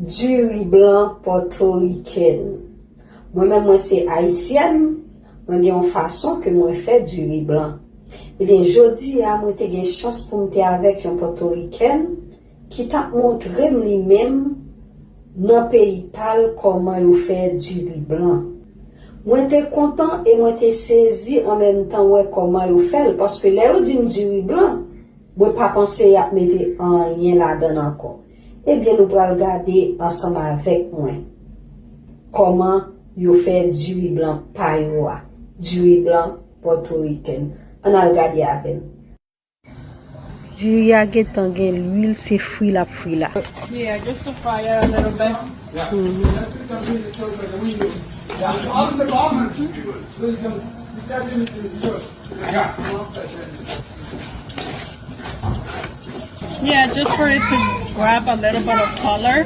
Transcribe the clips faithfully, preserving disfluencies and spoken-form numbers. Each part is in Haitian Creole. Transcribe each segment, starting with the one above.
Diri blan pòtorikèn. Mwen menm mwen se ayisyèn, mwen gen yon fason ke mwen fè diri blan. Ebyen, jodi a mwen te gen chans pou m te avèk yon pòtorikèn ki t ap montre m li menm nan peyi pa l kòman yo fè diri blan. Mwen te kontan e mwen te sezi an menm tan wè kòman yo fè l, paske lè yo di m diri blan, mwen pa panse y ap mete anyen ladan l ankò. Ebyen, nou pral gade ansanm avèk mwen kòman yo fè diri blan pa yo a, diri blan pòtorikèn. Ann al gade avè m. Diri a gentan gen lwil, se fri l ap fri la. Yeah, just to fry it a little bit. Yeah, just for it to grab a little bit of color.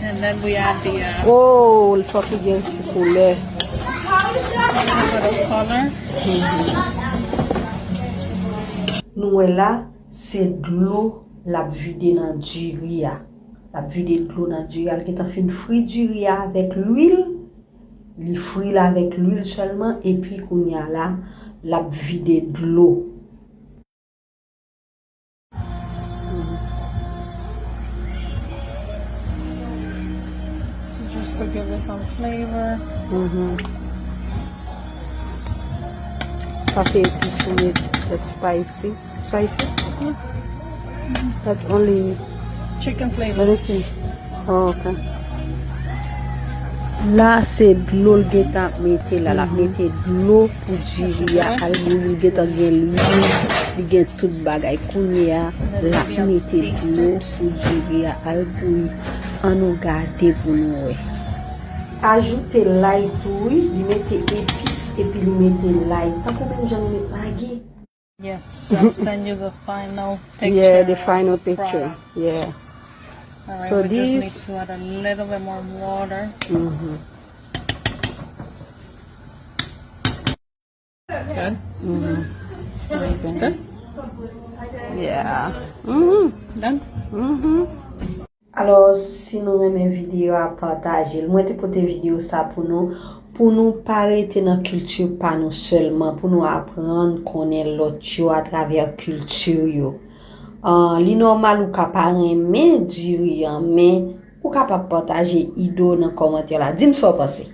And then we add the uh, Oh, l fòk li gen ti koulè. Little bit of color. Nou wè la, se dlo l ap vide nan diri a. L ap vide dlo nan diri a. L gentan fin fri diri a avèk lwil. Li fri l avèk lwil sèlman, epi kounye a la, l ap vide dlo. So just to give it some flavor. Mhm. Sa se epis ou met, that's spicy. Spicy? Yeah. That's only Chicken flavor. Let me see. Oh, okay. La, se dlo l gentan ap mete la. L ap mete dlo pou diri a al bouyi. Li gentan gen lwil, li gen tout bagay. Kounye a, l ap mete dlo pou diri a al bouyi. Ann nou gade pou nou wè. Ajoute lay tou, wi. Li mete epis, epi li mete lay. Tankou menm jan nou met magi. Yes, she'll send you the final picture. Yeah, the final picture. Yeah. All right, so we just need to add a little bit more water. Mm-hmm. Good. Mm-hmm. Good. Yeah. Mm-hmm. Done. Mm-hmm. Alò, si nou renmen videyo a, pataje l. Mwen te pote videyo sa pou nou, pou nou pa rete nan kilti pa nou sèlman, pou nou aprann konnen lòt yo atravè kilti yo. Ah, li nòmal ou ka pa renmen diri an, men ou kapab pataje ide w nan kòmantè la. Di m sa w panse.